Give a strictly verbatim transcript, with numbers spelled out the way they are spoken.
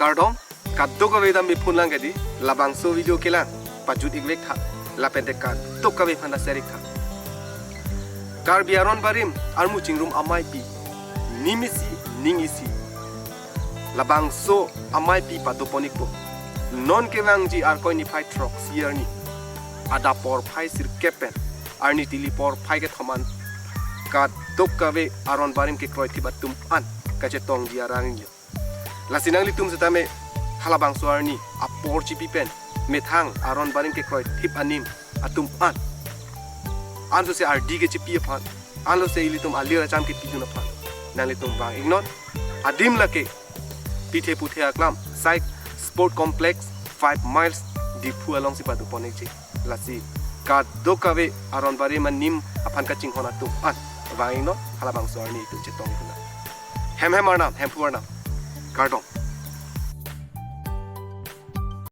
Kardom, kadokave dam biphun lang kedi, labangso video kelang pajut-ik vek tha, lapente kadokave aphan ta share-ik tha. Karbi aron barim armu chingrum ameipi, nim isi, ning isi, labangso ameipi padopon-ikpo. Non kevangji Arkoi niphai throksi arni, adap porphai sirkep pen arni tili porphai kethom an kadokave aron barim kekroithip atum an kachetongji arang inyo. Lasi nanglitum setame halabangso arni apor chipi pen methang aron barim kekroithip anim atum an, ansose ardi kechipi aphan, anlose ilitum alir acham kepidun aphan nanglitum vang-iknon. Adim lake pithe puthe aklam, Saik Sport Complex, five miles, Diphu alongsi padopon-ikji. Lasi kadokave aron barim anim aphan kachinghon atum an vang-iknon, halabangso arni itum chetong-iknon. Hem hem arnam, Hemphu arnam. Kardom.